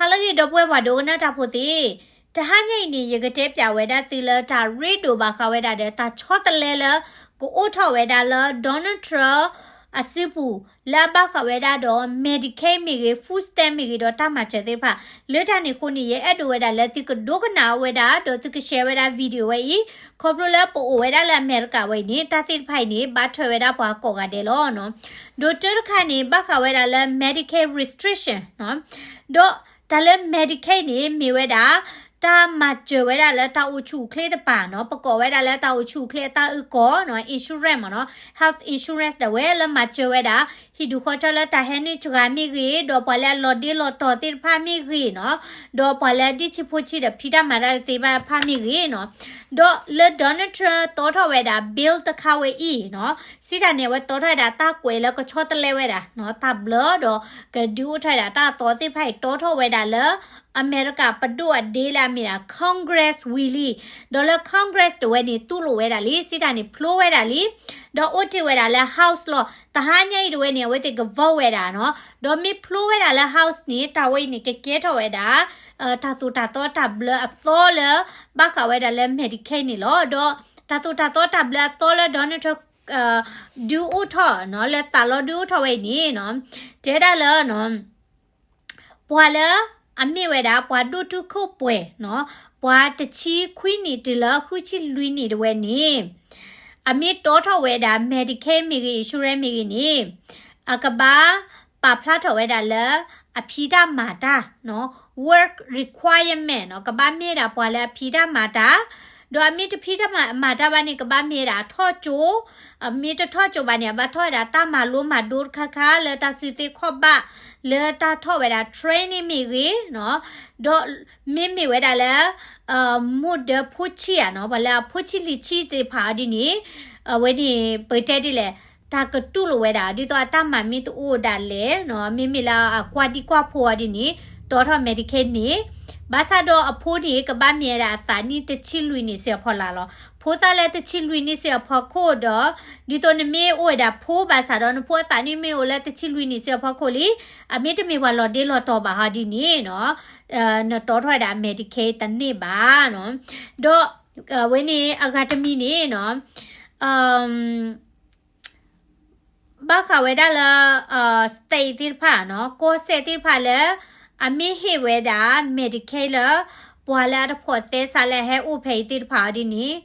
ဟါလၢအဂ့ၤ ဒီပုၢ်ဝဲၢ်ပှၤဒိကနၣ်တၢ်ဖိသ့ၣ်, တဟါညါအံၤန့ၣ် ယကတဲပၠးဝဲဒၣ်သုလၢတၢ်ရ့ဒိၣ်ဘၣ်ဃးဝဲဒၣ်ဒီး တၢ်ဆီတလဲလၢ ကအိၣ်ထီၣ်ဝဲဒၣ်လၢ Donald Trump အစုပူၤ လၢအဘၣ်ဃးဝဲဒၣ်ဒီး Medicaid မ့ၢ်ဂ့ၤ, food stamp မ့ၢ်ဂ့ၤ, ဒီးတၢ်မၤစၢၤသ့ၣ်တဖၣ် လၢတၢ်န့ၣ်အဃိန့ၣ် ယအဲၣ်ဒိးဝဲဒၣ်လၢသုကဒိကနၣ်ဝဲဒၣ် ဒီးသုက share ဝဲဒၣ် video ဝဲအံၤ, ခီဖျိလၢပအိၣ်ဝဲဒၣ်လၢအမဲရကၤဝဲအံၤန့ၣ် တၢ်သ့ၣ်တဖၣ်အံၤန့ၣ် ဘၣ်ထွဲဝဲဒၣ်ပှၤကိးဂၤဒဲးလီၤ. ဒီးတၢတခါန့ၣ် ဘၣ်ဃးဝဲဒၣ်လၢ Medicaid restriction ဒီးတၢ်လၢ Medicaid န့ၣ် မ့ၢ်ဝဲဒၣ် တၢ်မၤစၢၤဝဲဒၣ်လၢတၢ်အိၣ်ဆူၣ်အိၣ်ချ့တပၤနီၤ, ပကိးဝဲဒၣ်လၢတၢ်အိၣ်ဆူၣ်အိၣ်ချ့အတၢ်အုၣ်ကီၤနီၤ, insurance မ့ၢ်နီၤ, health insurance ဒၣ်ဝဲလၢမၤစၢၤဝဲဒၣ် ဟံၣ်ဒူၣ်ဃီထၢလၢတၢ်ဟဲနုာ်စှၤမ့ၢ်ဂ့ၤ, ဒီးပှၤလၢအလီၤဒ့လီၤတီၤသ့ၣ်တဖၣ်မ့ၢ်ဂ့ၤနီၤ, ဒီးပှၤလၢအဒံၣ်ဆံးဖိဆံးဒီးဖံးတၢ်မၤတၢ်တသ့ဘၣ်တဖၣ်မ့ၢ်ဂ့ၤနီၤ, ဒီးလၢ Donald Trump တီထီၣ်ဝဲဒၣ် bill တခါဝဲအံၤနီၤ, စံးတၢ်န့ၣ် အဝဲတီထီၣ်ဝဲဒၣ်တၢ်ကွဲးလၢကဆီတလဲဝဲဒၣ်နီၤ, တၢ်ဘျၢဒီး ကဒုးအိၣ်ထီၣ်ဝဲဒၣ်တၢ်အသီသ့ၣ်တဖၣ်အံၤ တီထီၣ်ဝဲဒၣ်လၢ အမဲရကၤပဒိၣ်အဒ့လၢအမ့ၢ်ဒၣ် Congress ဝံၤလံ, ဒီးလၢ Congress တဝဲန့ၣ် တူၢ်လိာ်ဝဲဒၣ်လံ, စံးတၢ်န့ၣ် ဖျိဝဲဒၣ်လံ, ဒီးအိၣ်တ့ၢ်ဝဲဒၣ်လၢ House လီၤ. တဟါညါအံၤတဝဲန့ၣ် အဝဲသ့ၣ်က vote ဝဲဒၣ်နီၤ, ဒီးမ့ၢ်ဖျိဝဲဒၣ်လၢ House န့ၣ် တၢ်ဝဲအံၤန့ၣ် ကကဲထီၣ်ဝဲဒၣ် တၢ်သိၣ်တၢ်သီတၢ်ဘျၢအသီလၢ ဘၣ်ဃးဝဲဒၣ်လၢ Medicaid န့ၣ်လီၤ. ဒီးတၢ်သိၣ်တၢ်သီတၢ်ဘျၢအသီလၢ Donald Trump ဒုးအိၣ်ထီၣ်နီၤ, လၢသးလီဒုးအိၣ်ထီၣ်ဝဲအံၤန့ၣ်နီၤ, တဲဒၣ်လၢ ပှၤလၢအမ့ၢ်ဝဲဒၣ် ပှၤဒိၣ်တုာ်ခိၣ်ပှဲၤနီၤ, ပှၤတဆံခွံနံၣ်တုၤလၢဃုဆံလွံၢ်နံၣ်တဝဲန့ၣ်, အမ့ၢ်တီထီၣ်ဝဲဒၣ် Medicaid မ့ၢ်ဂ့ၤ insurance မ့ၢ်ဂ့ၤန့ၣ်, အကဘၣ်ပာ်ဖျါထီၣ်ဝဲဒၣ်လၢ အဖံးတၢ်မၤတၢ်နီၤ, work requirement နီၤ, ကဘၣ်မ့ၢ်ဒၣ်ပှၤလၢအဖံးတၢ်မၤတၢ်, ဒီးအမ့ၢ်တဖံးတၢ်မၤတၢ်ဘၣ်န့ၣ် ကဘၣ်မ့ၢ်ဒၣ်ထီၣ်ကၠိ, အမ့ၢ်တထီၣ်ကၠိဘၣ်န့ၣ် အဘၣ်ထီၣ်ဝဲဒၣ်တၢ်မၤလိမၤဒိတခါခါ လၢတၢ်စုသ့ခီၣ်ဘၣ် လၢတၢ်ထီၣ်ဝဲဒၣ် training မ့ၢ်ဂ့ၤနီၤ, ဒီးမ့မ့ၢ်ဝဲဒၣ်လၢ မိၢ်ဒၢဖိဆံးဧါနီၤ, ပှၤလၢအဖိဆံးလံၤဆံးသ့ၣ်တဖၣ်အီၤဒ်န့ၣ်, အဝဲန့ၣ် ပတဲဒ်လဲၣ်, တၢ်ကတူၢ်လိာ်ဝဲဒၣ် ဒ်သိးအတၢ်မၤမ့ၢ်တအိၣ်ဒၣ်လဲာ်နီၤ, မ့မ့ၢ်လၢအကွၢ်ဒံကွၢ်ဖိအီၤဒ်န့ၣ် တီထီၣ် Medicaid န့ၣ်, ဘၣ်ဆၣ်ဒီးအဖိန့ၣ် ကဘၣ်မ့ၢ်ဝဲဒၣ်အသးနံၣ်တဆံလွံၢ်နံၣ်စ့ၢ်အဖီလာ်လီၤ. ဖိသၣ်လၢတဆံလွံၢ်နံၣ်စ့ၢ်အဖီခိၣ်ဒီး, ဒ်သိးနမ့ၢ်အိၣ်ဝဲဒၣ်ဖိဘၣ်ဆၣ်ဒီး နဖိအသးနံၣ်မ့ၢ်အိၣ်လၢတဆံလွံၢ်နံၣ်စ့ၢ်အဖီခိၣ်လံ, အမ့ၢ်တမ့ၢ်ပှၤလီၤဒ့လီၤတီၤဘၣ်ဟီဒ်န့ၣ်နီၤ, နတီထီၣ်ဝဲဒၣ် Medicaid တန့ၢ်ဘၣ်နီၤ, ဒီး အဝဲန့ၣ်အဂၤတမံၤန့ၣ်နီၤ, ဘၣ်ဃးဝဲဒၣ်လၢ state သ့ၣ်တဖၣ်နီၤ, ကီၢ်စဲၣ်သ့ၣ်တဖၣ်လၢ အမ့ၢ်ဟ့ၣ်ဝဲဒၣ် Medicaid လၢ ပှၤလၢအတဖိးသဲစးလၢအဟဲအိၣ်ဖဲအံၤသ့ၣ်တဖၣ်အီၤဒ်န့ၣ်,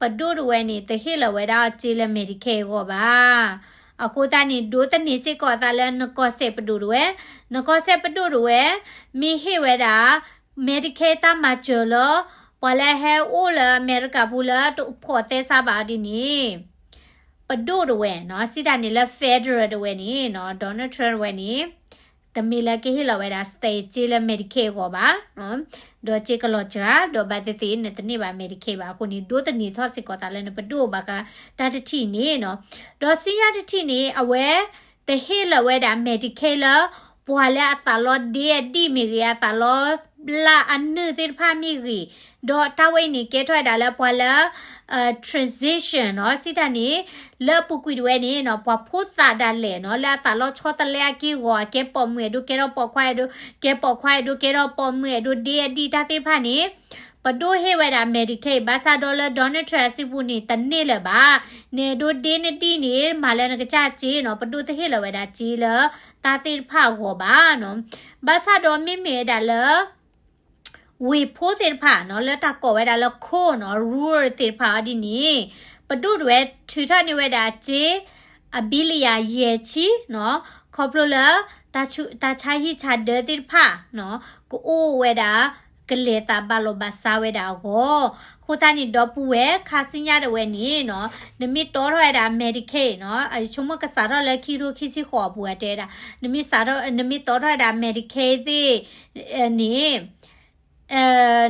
ပဒိၣ်တဝဲန့ၣ် တဟ့ၣ်လီၤဝဲဒၣ်အီၤစ့လၢ Medicaid အဂီၢ်ဘၣ်. အဃိသတးန့ၣ် ဒိးသန့ၤစ့ၢ်ကီးအသးလၢနကီၢ်စဲၣ်ပဒိၣ်တဝဲ, နကီၢ်စဲၣ်ပဒိၣ်တဝဲ မ့ၢ်ဟ့ၣ်ဝဲဒၣ် Medicaid တၢ်မၤစၢၤလၢ ပှၤလၢအဟဲအိၣ်လၢအမဲရကၤပူၤလၢတဖိးသဲစးဘၣ်အီၤဒ်န့ၣ်, ပဒိၣ်တဝဲနီၤ, စံးတၢ်န့ၣ်လၢ federal တဝဲန့ၣ်နီၤ, Donald Trump တဝဲန့ၣ် တမ့ၢ်လၢကဟ့ၣ်လီၤဝဲဒၣ် state စ့လၢ Medicaid အဂီၢ်ဘၣ်, ဒီးစ့ကလီၤစှၤ, ဒီးဘၣ်သ့ၣ်သ့ၣ်နတန့ၢ်ဘၣ် Medicaid ဘၣ်. အဃိန့ၣ် ဒိးသန့ၤထီၣ်စ့ၢ်ကီးသးလၢနပဒိၣ်ဘၣ်ဃးတၢ်တထံၣ်န့ၣ်နီၤ, ဒီးဆူညါတထံၣ်န့ၣ် အဝဲ တဟ့ၣ်လီၤဝဲဒၣ် Medicaid လၢ ပှၤလၢအသးလီဒ့အဒံၣ်မ့ၢ်ဂ့ၤ, အသးလီဘျၣ်အနုာ်သ့ၣ်တဖၣ်မ့ၢ်ဂ့ၤ, ဒီးတၢ်ဝဲအံၤန့ၣ် ကဲထီၣ်ဝဲဒၣ်လၢပှၤလၢ transition နီၤ, စံးတၢ်န့ၣ် လၢအပူၤကွံာ်တဝဲန့ၣ်နီၤ, ပှၤဖိသၣ်ဒၣ်လဲာ်နီၤ, လၢအသးလီဆီတလဲအက့ၢ်အဂီၤ အကဲပိာ်မုၣ်အဲၣ်ဒိးကဲထီၣ်ပိာ်ခွါအဲၣ်ဒိး, ကဲပိာ်ခွါအဲၣ်ဒိးကဲထီၣ်ပိာ်မုၣ်အဲၣ်ဒိး ဒ့အဒံၣ်တၢ်သ့ၣ်တဖၣ်န့ၣ် ပဒိၣ်ဟ့ၣ်ဝဲဒၣ် Medicaid, ဘၣ်ဆၣ်ဒီးလၢ Donald Trump အစုပူၤန့ၣ် တန့ၢ်လၢၤဘၣ်. နအဲၣ်ဒိးဒ့နဒံၣ်န့ၣ် မၤလၢနကစၢ်စ့နီၤ, ပဒိၣ်တဟ့ၣ်လီၤဝဲဒၣ်စ့လၢတၢ်သ့ၣ်တဖၣ်အဂီၢ်ဘၣ်နီၤ. ဘၣ်ဆၣ်ဒီးမ့မ့ၢ်ဝဲဒၣ်လၢ ဝ့ၢ်ဖိသ့ၣ်တဖၣ်နီၤ, လၢတၢ်ကိးဝဲဒၣ်လၢ coal နီၤ, rural သ့ၣ်တဖၣ်အီၤဒ်န့ၣ်, ပဒိၣ်တဝဲထုးထီၣ်န့ၢ်ဝဲဒၣ်စ့ အဘံလံယၤယဲၢ်ဆံနီၤ, ခီဖျိလၢ တၢ်ဆါဟံၣ်ဆါဒၢသ့ၣ်တဖၣ်နီၤ, ကအိၣ်ဝဲဒၣ် ကလဲၤသးဘၣ်လီၤဘၣ်စးဝဲဒၣ်အဂီၢ်. အဃိသတးန့ၣ် ဒီပုၢ်ဝဲၢ် ခါဆူညါတဝဲန့ၣ်နီၤ, နမ့ၢ်တီထီၣ်ဝဲဒၣ် Medicaid နီၤ, ယဆိကမိၣ်ကစးထီၣ်လၢခံကထိခံဆံဃိးအပူၤ အတဲဝဲဒၣ်, နမ့ၢ်တီထီၣ်ဝဲဒၣ် Medicaid သ့ၣ်န့ၣ်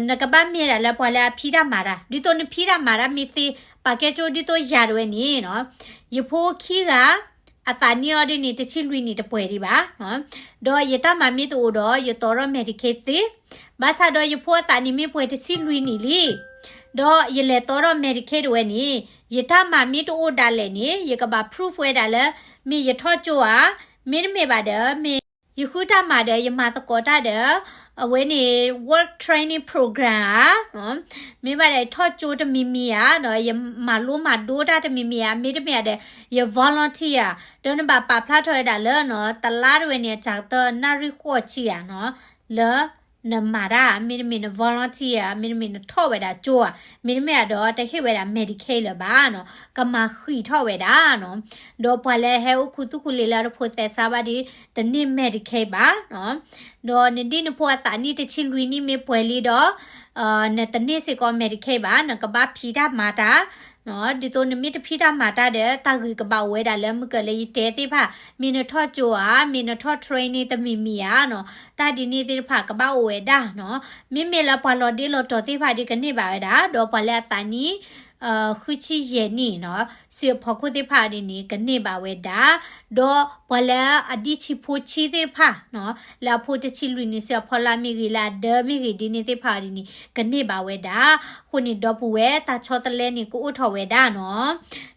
နကဘၣ်မ့ၢ်ဒၣ်လၢပှၤလၢအဖံးတၢ်မၤတၢ်, ဒ်သိးနဖံးတၢ်မၤတၢ်မ့ၢ်သ့, ပာ်ကဲကၠိဒ်သိးယၤတဝဲန့ၣ်နီၤ, ယဖိခံဂၤ အသးနံၣ်အီၤဒ်န့ၣ် တဆံလွံၢ်နံၣ်တပှဲၤဒံးဘၣ်, ဒီးယတၢ်မၤမ့ၢ်တအိၣ်ဒီး ယတီထီၣ် Medicaid သ့, ဘၣ်ဆၣ်ဒီးယဖိအသးနံၣ်မ့ၢ်ပှဲၤတဆံလွံၢ်နံၣ်လံ, ဒီးယလဲၤတီထီၣ် Medicaid တဝဲန့ၣ်, ယတၢ်မၤမ့ၢ်တအိၣ်ဒၣ်လဲာ်န့ၣ် ယကဘၣ် prove ဝဲဒၣ်လၢ မ့ၢ်ယထီၣ်ကၠိဧါ, မ့တမ့ၢ်ဘၣ်ဒီး မ့ၢ် ယဃုတၢ်မၤဒီး ယမၤသကိးတၢ်ဒီး အဝဲန့ၣ် work training program ဧါ, မ့ၢ်ဘၣ်ဒီး ယထီၣ်ကၠိတမံၤမံၤဧါ, ဒီးယမၤလိမၤဒိတၢ်တမံၤမံၤဧါ, မ့တမ့ၢ်ဒီး ယ volunteer ဒီးနဘၣ်ပာ်ဖျါထီၣ်ဝဲဒၣ်လၢ တလါတဝဲန့ၣ် အစှၤကတၢၢ်နၣ်ရံၣ်ဃိးဆံဧါ, လၢ နမၤတၢ် မ့တမ့ၢ်န volunteer ဧါ, မ့တမ့ၢ်နထီၣ်ဝဲဒၣ်ကၠိဧါ, မ့တမ့ၢ်ဒီးတဟ့ၣ်ဝဲဒၣ် Medicaid လၢၤဘၣ်နီၤ, ကမၤဃံးထီၣ်ဝဲဒၣ်နီၤ, ဒီးပှၤလၢအဟဲအိၣ်ခူသူၣ်ခူလံလၢအတဖိးသဲစးဘၣ်ဒီး တန့ၢ် Medicaid ဘၣ်နီၤ, ဒီးနဒ်နဖိအသးနံၣ်တဆံလွံၢ်နံၣ်မ့ၢ်ပှဲၤလံဒီး နတန့ၢ်စ့ၢ်ကီး Medicaid ဘၣ်, နကဘၣ်ဖံးတၢ်မၤတၢ် ဒ်သိးနမ့ၢ်တဖံးတၢ်မၤတၢ်ဒီး တၢ်ဂ့ၤကဘၣ်အိၣ်ဝဲဒၣ်လၢမုၢ်ကၢၤလၢယတဲသ့ၣ်တဖၣ်, မ့ၢ်နထီၣ်ကၠိဧါ, မ့ၢ်နထီၣ် training တမံၤမံၤဧါနီၤ, တၢ်ဒ်န့ၣ်သ့ၣ်တဖၣ်ကဘၣ်အိၣ်ဝဲဒၣ်နီၤ, မ့မ့ၢ်လၢပှၤလီၤဒ့လီၤတီၤသ့ၣ်တဖၣ်ဒီးကန့ၢ်ဘၣ်ဝဲဒၣ်, ဒီးပှၤလၢအသးနံၣ် ဃုဆံယဲၢ်နံၣ်နီၤ, စ့အဖီခိၣ်သ့ၣ်တဖၣ်ဒ်န့ၣ် ကန့ၢ်ဘၣ်ဝဲဒၣ်, ဒီးပှၤလၢအဒံၣ်ဆံးဖိဆံးသ့ၣ်တဖၣ်နီၤ, လၢအဖိတဆံလွံၢ်နံၣ်စ့အဖီလာ်မ့ၢ်ဂ့ၤ လၢအဒၢမ့ၢ်ဂ့ၤဒ်န့ၣ်သ့ၣ်တဖၣ်ဒ်န့ၣ် ကန့ၢ်ဘၣ်ဝဲဒၣ်, အဃိန့ၣ်ဒီပုၢ်ဝဲၢ်တၢ်ဆီတလဲန့ၣ်ကအိၣ်ထီၣ်ဝဲဒၣ်နီၤ,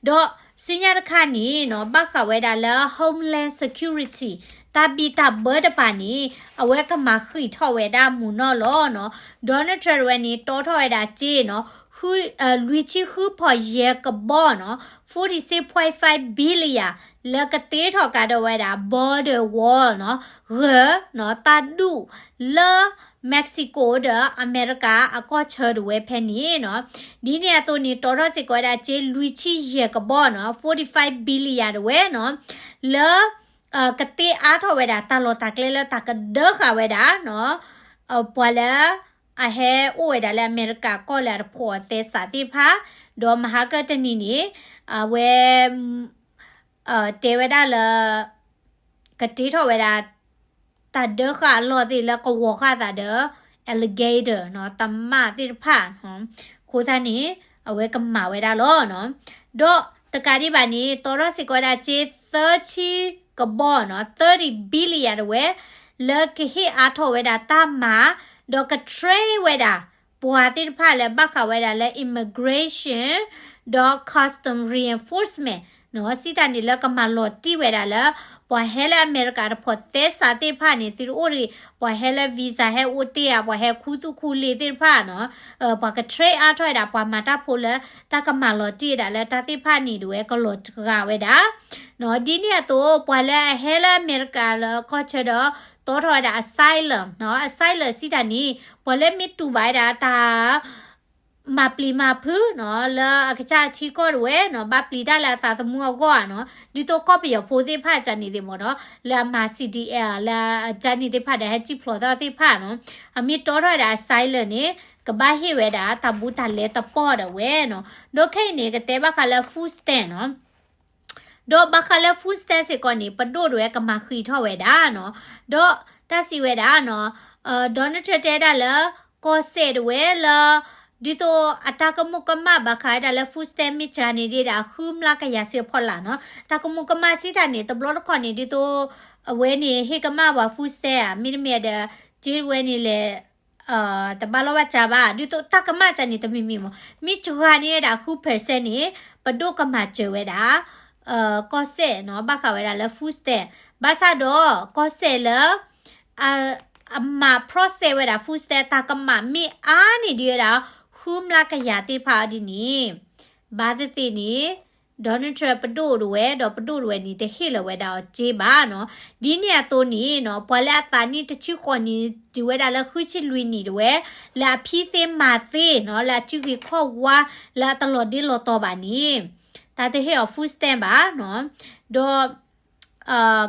ဒီးဆူညါတခါန့ၣ်နီၤ ဘၣ်ဃးဝဲဒၣ်လၢ Homeland Security တၢ်ဘံၣ်တၢ်ဘၢတပၤန့ၣ် အဝဲကမၤဃံးထီၣ်ဝဲဒၣ်မုၢ်နီၢ်လီၤနီၤ, Donald Trump တဝဲန့ၣ် တီထီၣ်ဝဲဒၣ်စ့နီၤ, လွံၢ်ဆံဃုဖီယဲၢ်ကဘီနီၤ, forty-six point five billion လၢကတ့ထီၣ်ကဒီးဝဲဒၣ် border wall နီၤ, ဂၢၢ်နီၤ, တၢ်ဒူၣ်လၢ Mexico ဒီးအမဲရကၤအကီၢ်ဆၢတဝဲဖဲန့ၣ်နီၤ, ဒ်န့ၣ်အသိးန့ၣ် တီထီၣ်စ့ၢ်ကီးဝဲဒၣ်စ့လွံၢ်ဆံယဲၢ်ကဘီနီၤ, forty-five billion တဝဲနီၤ, လၢ ကတ့အါထီၣ်ဝဲဒၣ်တၢ်လီၢ်တၢ်ကျဲလၢတၢ်ကဒၢဃာ်ဝဲဒၣ်နီၤ, ပှၤလၢ အဟဲအိၣ်ဝဲဒၣ်လၢအမဲရကၤကီၢ်လၢအတဖိးသဲစးသ့ၣ်တဖၣ်, ဒီးမဟါကတနံၤန့ၣ် အဝဲ တဲဝဲဒၣ်လၢ ကတ့ထီၣ်ဝဲဒၣ် တၢ်ဒၢဃာ်အလီၢ်သ့ၣ်လၢကဝီၤဃာ်သးဒီး alligator နီၤ, တမၣ်သ့ၣ်တဖၣ်, အဃိသတးန့ၣ် အဝဲကမၤဝဲဒၣ်လီၤနီၤ, ဒီးတကးဒံးဘၣ်န့ၣ် တီထီၣ်စ့ၢ်ကီးဝဲဒၣ်စ့သၢဆံကဘီနီၤ, thirty billion တဝဲ လၢကဟ့ၣ်အါထီၣ်ဝဲဒၣ်တၢ်မၤ, ဒီးက train ဝဲဒၣ် ပှၤသ့ၣ်တဖၣ်လၢဘၣ်ဃးဝဲဒၣ်လၢ immigration ဒီး custom reinforcement နီၤ, စံးတၢ်န့ၣ်လၢကမၤလီၤတံၢ်ဝဲဒၣ်လၢ ပှၤဟဲလၢအမဲရကၤတဖိးသဲစးသ့ၣ်တဖၣ်န့ၣ် သုတအိၣ်ဒံး, ပှၤဟဲလၢ visa ဟဲအိၣ်တ့ၢ်ဧါ, ပှၤဟဲခူသူၣ်ခူလံာ်သ့ၣ်တဖၣ်နီၤ, ပှၤက train အါထီၣ်ဝဲဒၣ် ပှၤမၤတၢ်ဖိလၢ တၢ်ကမၤလီၤတံၢ်ဝဲဒၣ်လၢတၢ်သ့ၣ်တဖၣ်န့ၣ်တဝဲကလီၤစှၤဝဲဒၣ် နီၤ, ဒ်န့ၣ်အသိး ပှၤလၢအဟဲလၢအမဲရကၤလၢကီၢ်ဆၢဒီး တီထီၣ်ဝဲဒၣ် asylum နီၤ, asylum စံးတၢ်န့ၣ် ပှၤလၢမ့ၢ်တူၢ်ဘၣ်ဝဲဒၣ်တၢ် မၤပျံၤမၤဖုးနီၤ, လၢအကစၢ်အထံကီၢ်တဝဲနီၤ, ဘၣ်ပျံၤတၢ်လၢအသးသမူအဂီၢ်ဧါနီၤ, ဒ်သိးကီၢ်ပယီၤဖိသ့ၣ်တဖၣ်ကန့ၣ်သ့ၣ်မ့ၢ်နီၤ, လၢအမၤ C D L လၢအကန့ၣ်သ့ၣ်တဖၣ်ဒီး ဟဲစံၣ်ဖျိးထီၣ်သ့ၣ်တဖၣ်နီၤ, အမ့ၢ်တီထီၣ်ဝဲဒၣ် asylum န့ၣ် ကဘၣ်ဟ့ၣ်ဝဲဒၣ်တၢ်ဘူးတၢ်လဲတပီၢ်ဒၣ်ဝဲနီၤ, ဒီးခဲအံၤန့ၣ် ကတဲဘၣ်ဃးလၢ food stamp နီၤ ဒီးဘၣ်ဃးလၢ food stamp စ့ၢ်ကီးန့ၣ် ပဒိၣ်တဝဲကမၤဃံးထီၣ်ဝဲဒၣ်နီၤ, ဒီးတၢ်စံးဝဲဒၣ်နီၤ, Donald Trump တဲဒၣ်လၢ ကီၢ်စဲၣ်တဝဲလၢ ဒ်သိးအတၢ်ကမူးကမၣ်ဘၣ်ဃးဝဲဒၣ်လၢ food stamp မ့ၢ်စှၤန့ၣ်ဒ်ဒၣ် ဃုမျးကယၤစ့အဖီလာ်နီၤ, တၢ်ကမူးကမၣ်စံးတၢ်န့ၣ် တဘျီတခီၣ်န့ၣ် ဒ်သိး အဝဲန့ၣ်ဟ့ၣ်ကမၣ်ပှၤ food stamp ဧါ, မ့တမ့ၢ်ဒီး စ့တဝဲန့ၣ်လဲၣ် တဘၣ်လီၢ်ဘၣ်စးဘၣ်, ဒ်သိးတၢ်ကမၣ်စ့ၢ်န့ၣ်တမံၤမံၤမ့ၢ်, မ့ၢ်စှၤန့ၢ်ဝဲဒၣ်ဃု percent န့ၣ် ပဒိၣ်ကမၤစၢၤဝဲဒၣ် ကီၢ်စဲၣ်နီၤ, ဘၣ်ဃးဝဲဒၣ်လၢ food stamp, ဘၣ်ဆၣ်ဒီး ကီၢ်စဲၣ်လၢ အမၤ process ဝဲဒၣ် food stamp တၢ်ကမၣ်မ့ၢ်အါန့ၢ်ဒံးဝဲဒၣ် ဃုမျးကယၤသ့ၣ်တဖၣ်အီၤဒ်န့ၣ်, ဘၣ်သ့ၣ်သ့ၣ်န့ၣ် Donald Trump ပဒိၣ်တဝဲ ဒီးပဒိၣ်တဝဲန့ၣ် တဟ့ၣ်လီၤဝဲဒၣ်အီၤစ့ဘၣ်နီၤ, ဒ်န့ၣ်အသိးန့ၣ်နီၤ, ပှၤလၢအသးနံၣ်တဆံဃိးနံၣ်တုၤဝဲဒၣ်လၢဃုဆံလွံၢ်နံၣ်တဝဲ လၢအဖံးသ့မၤသ့နီၤ, လၢအစုဂ့ၤခီၣ်ဝါ လၢအတလီၤဒ့လီၤတီၤဘၣ်န့ၣ် တၢ်တဟ့ၣ်အီၤ food stamp ဘၣ်နီၤ, ဒီး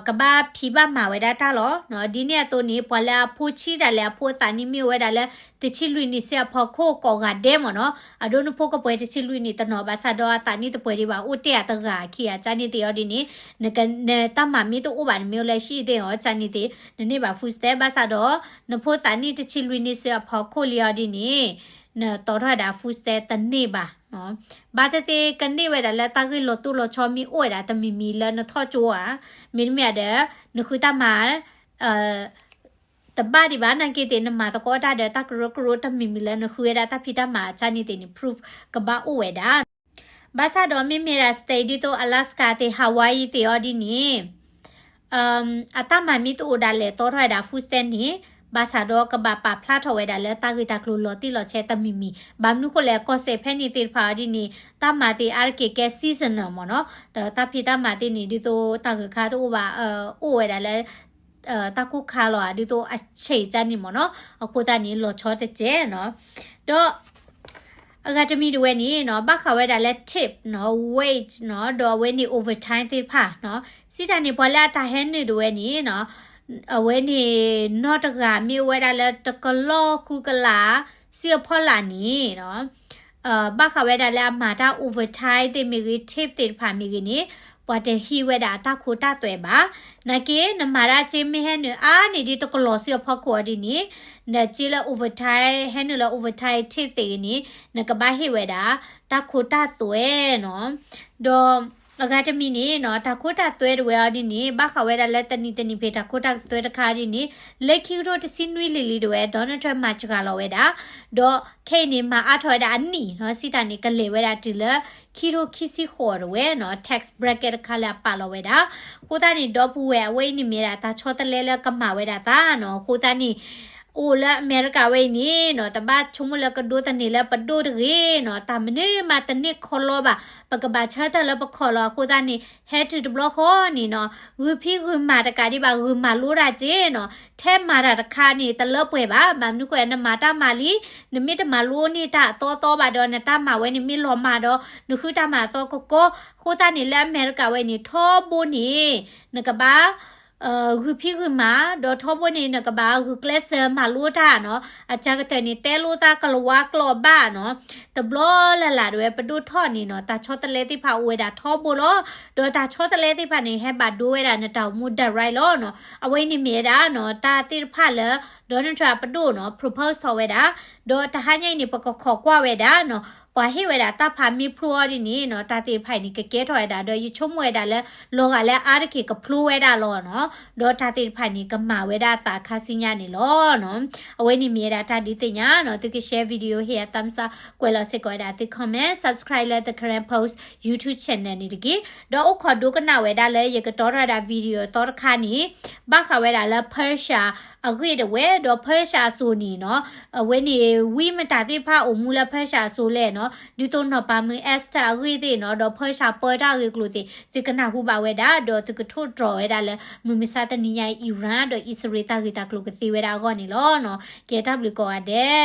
ကဘၣ်ဖံးဘၣ်မၤဝဲဒၣ်တၢ်လီၤ. ဒ်န့ၣ်အသိးန့ၣ် ပှၤလၢအဖိဆံးဒၣ်လဲာ် အဖိအသးနံၣ်မ့ၢ်အိၣ်ဝဲဒၣ်လၢ တဆံလွံၢ်နံၣ်စ့အဖီခိၣ်ကိးဂၤဒဲးမ့ၢ်နီၤ, အဒိနဖိကပှဲၤတဆံလွံၢ်နံၣ်တနီၤ ဘၣ်ဆၣ်ဒီးအသးနံၣ်တပှဲၤဒံးဘၣ် အိၣ်တ့ၢ်အတဂၤခံဂၤ ကန့ၣ်သ့ၣ်အီၤဒ်န့ၣ်, နတၢ်မၤမ့ၢ်တအိၣ်ဘၣ် နမ့ၢ်အိၣ်လၢဟံၣ်သ့ၣ်အီၤ ကန့ၣ်သ့ၣ် နန့ၢ်ဘၣ် food stamp ဘၣ်ဆၣ်ဒီး နဖိသးနံၣ်တဆံလွံၢ်နံၣ်စ့အဖီခိၣ်လံအီၤဒ်န့ၣ် နတီထီၣ်ဝဲဒၣ် food stamp တန့ၢ်ဘၣ် ဘၣ်သ့ၣ်သ့ၣ်ကန့ၢ်ဝဲဒၣ်လၢတၢ်ဂ့ၢ်လီၤတိၢ်လီၤဆီမ့ၢ်အိၣ်ဝဲဒၣ်တမံၤမံၤလၢနထီၣ်ကၠိဧါ, မ့တမ့ၢ်ဒီး နဃုတၢ်မၤ တဘၣ်ဒံးဘၣ် နာ်က့သ့ၣ် နမၤသကိးတၢ်ဒီးတၢ်ကရၢကရိတမံၤမံၤလၢနဃုဝဲဒၣ်တၢ်ဖံးတၢ်မၤအဆၢန့ၣ်သ့ၣ်န့ၣ် proof ကဘၣ်အိၣ်ဝဲဒၣ်. ဘၣ်ဆၣ်ဒီးမ့မ့ၢ်ဒၣ် state ဒ်သိး Alaska သ့ၣ် Hawaii သ့ၣ်အီၤဒ်န့ၣ် အတၢ်မၤမ့ၢ်တအိၣ်ဒၣ်လဲာ် တီထီၣ်ဝဲဒၣ် food stamp န့ၣ် ဘၣ်ဆၣ်ဒီးကဘၣ်ပာ်ဖျါထီၣ်ဝဲဒၣ်လၢတၢ်ဂ့ၢ်တၢ်ကျိၤလီၤတံၢ်လီၤဆဲးတမံၤမံၤ, ဘၣ်မနုၤဃိလဲၣ် ကီၢ်စဲၣ်ဖဲန့ၣ်သ့ၣ်တဖၣ်အီၤဒ်န့ၣ် တၢ်မၤသ့ၣ်အါတက့ၢ်ကဲ seasonal မ့ၢ်နီၤ, ဒီးတၢ်ဖံးတၢ်မၤသ့ၣ်န့ၣ် ဒ်သိးတၢ်ဂၢၢ်ခါတအိၣ်ဘၣ် အိၣ်ဝဲဒၣ်လၢ တၢ်ကိၢ်ခါလီၤဧါ ဒ်သိးအဆံးတၢ်န့ၣ်မ့ၢ်နီၤ, အဃိသတးန့ၣ် လီၤဆီတစဲးနီၤ, ဒီး အဂၤတမံၤတဝဲန့ၣ်နီၤ ဘၣ်ဃးဝဲဒၣ်လၢ tip နီၤ wage နီၤ ဒီးအဝဲန့ၣ် overtime သ့ၣ်တဖၣ်နီၤ, စံးတၢ်န့ၣ် ပှၤလၢအတၢ်ဟဲနုာ်တဝဲန့ၣ်နီၤ, အဝဲန့ၣ် နီၢ်တဂၤမ့ၢ်အိၣ်ဝဲဒၣ်လၢတကလီၢ်ဃုကလး စုအဖီလာ်န့ၣ်နီၤ ဘၣ်ဃးဝဲဒၣ်လၢအမၤတၢ် overtime သ့ၣ်မ့ၢ်ဂ့ၤ tip သ့ၣ်တဖၣ်မ့ၢ်ဂ့ၤန့ၣ် ပှၤတဟံးဝဲဒၣ်တၢ်ခိတၢ်သွဲးဘၣ်. နာ်က့ နမၤတၢ်စ့မ့ၢ်ဟဲနုာ်အါန့ၢ်ဒ်တကလီၢ်စုအဖီခိၣ်အီၤဒ်န့ၣ် နစ့လၢ overtime ဟဲနုာ်လၢ overtime tip သ့ၣ်ဂ့ၤန့ၣ် နကဘၣ်ဟ့ၣ်ဝဲဒၣ် တၢ်ခိတၢ်သွဲးနီၤ. ဒီး အဂၤတမံၤန့ၣ်နီၤ တၢ်ခိတၢ်သွဲးတဝဲအီၤဒ်န့ၣ် ဘၣ်ဃးဝဲဒၣ်လၢတနံၤတနံၤဖဲတၢ်ခိတၢ်သွဲးတခါဒ်န့ၣ် လၢခံကထိတဆံနွံလံၤလံၤတဝဲ Donald Trump မၤစှၤလီၤဝဲဒၣ် ဒီးခဲအံၤန့ၣ် မၤအါထီၣ်ဝဲဒၣ်အနံၣ်နီၤ, စံးတၢ်န့ၣ် ကလဲၤဝဲဒၣ်တုၤလၢ ခံကထိခံဆံဃိးတဝဲနီၤ, tax bracket တခါလၢအပာ်လီၤဝဲဒၣ်. အဃိသတးန့ၣ် ဒီပုၢ်ဝဲၢ် အဝဲအံၤန့ၣ်မ့ၢ်ဒၣ်တၢ်ဆီတလဲလၢကမၤဝဲဒၣ်သးနီၤ. အဃိသတးန့ၣ် အိၣ်လၢအမဲရကၤဝဲအံၤန့ၣ်နီၤ တဘၣ်ဆိကမိၣ်လၢကဒိးသန့ၤလၢပဒိၣ်တဂ့ၤနီၤ, တၢ်မနုၤမးတန့ၢ်ခီလီဘၣ်, ပကဘၣ်ဆၢထၢၣ်လၢပခီၣ်လီၤ. အဃိသတးန့ၣ် ဟဲတုၤတဘျီဃီန့ၣ်နီၤ ဂုာ်ဖံးဂုာ်မၤတကးဒံးဘၣ် ဂုာ်မၤလိတၢ်စ့နီၤ, ထဲမၤတၢ်တခါန့ၣ် တလၢပှဲၤဘၣ်, ဘၣ်မနုၤဃိ နမၤတၢ်မၤလံ နမ့ၢ်တမၤလိန့ၢ်တၢ်အသီသီဘၣ်ဒီး နတၢ်မၤဝဲန့ၣ်မ့ၢ်လီၤမၢ်ဒီး နဃုတၢ်မၤအသီကကီ, အဃိသတးန့ၣ် လၢအမဲရကၤဝဲန့ၣ် ထီဘိန့ၣ် နကဘၣ် ဂုာ်ဖံးဂုာ်မၤ, ဒီးထီဘိန့ၣ် နကဘၣ်ဂုာ်ကျဲးစၢးမၤလိတၢ်နီၤ, အစှၤကတၢၢ်န့ၣ် တဲလိာ်သးကလၤဝါကျိာ်ဘၣ်နီၤ, တဘျီလၢ်လၢ်တဝဲ ပဒိၣ်ထီၣ်န့ၣ်နီၤ တၢ်ဆီတလဲသ့ၣ်တဖၣ်အိၣ်ဝဲဒၣ်ထီဘိလီၤ. ဒီးတၢ်ဆီတလဲသ့ၣ်တဖၣ်န့ၣ် ဟဲဘၣ်ဒိဝဲဒၣ်နတၢ်အိၣ်မူ direct လီၤနီၤ. အဝဲအံၤန့ၣ်မ့ၢ်ဝဲဒၣ်နီၤ တၢ်သ့ၣ်တဖၣ်လၢ Donald Trump အပဒိၣ်နီၤ propose ထီၣ်ဝဲဒၣ်, ဒီးတဟါညါအံၤန့ၣ် ပကခိးကွၢ်ဝဲဒၣ်နီၤ ပှၤဟ့ၣ်ဝဲဒၣ်တၢ်ဖးမ့ၢ်ဖျိအီၤဒ်န့ၣ်နီၤ တၢ်သ့ၣ်တဖၣ်အံၤန့ၣ် ကကဲထီၣ်ဝဲဒၣ် ဒီးယဆိကမိၣ်ဝဲဒၣ်လၢ လီၤဂာ်လၢအါတက့ၢ်ကဖျိဝဲဒၣ်လီၤနီၤ, ဒီးတၢ်သ့ၣ်တဖၣ်န့ၣ် ကမၤဝဲဒၣ်အသးခါဆူညါန့ၣ်လီၤနီၤ. အဝဲန့ၣ်မ့ၢ်ဝဲဒၣ်တၢ်ဒုးသ့ၣ်ညါနီၤ, သုက share video ဟ့ၣ်အ thumbs up ကွဲးလီၤစ့ၢ်ကီးဝဲဒၣ်သု comment, subscribe လၢ The Karen Post YouTube channel န့ၣ်တက့ၢ်. ဒီးအိၣ်ခိးဒိကနၣ်ဝဲဒၣ်လၢယကတီထီၣ်ဝဲဒၣ် video သီတခါန့ၣ် ဘၣ်ဃးဝဲဒၣ်လၢ Persia အဂ့ၢ်တဝဲ ဒီး Persia အစိၤန့ၣ်နီၤ အဝဲန့ၣ် ဝံမတၤသ့ၣ်တဖၣ်အိၣ်မူလၢ Persia အစိၤလဲၣ်နီၤ, ဒ်သိးနီၢ်ပၤမုၣ် Esther အဂ့ၢ်သ့ၣ်နီၤ, ဒီး Persia ပၢတၢ်ဂ့ၢ်ကျိၤသ့ၣ် သုကနၢ်ဟူဘၣ်ဝဲဒၣ်, ဒီးသုကထိၣ်တြီၤဝဲဒၣ်လၢ မုၢ်မဆါတနံၤညါအံၤ Iran ဒီးအံၣ်စရ့လးတၢ်ဂ့ၢ်တၢ်ကျိၤကသ့ဝဲဒၣ်အဂီၢ်န့ၣ်လီၤနီၤ. ကဲတၢ်ဘျုးကိးဂၤဒဲး.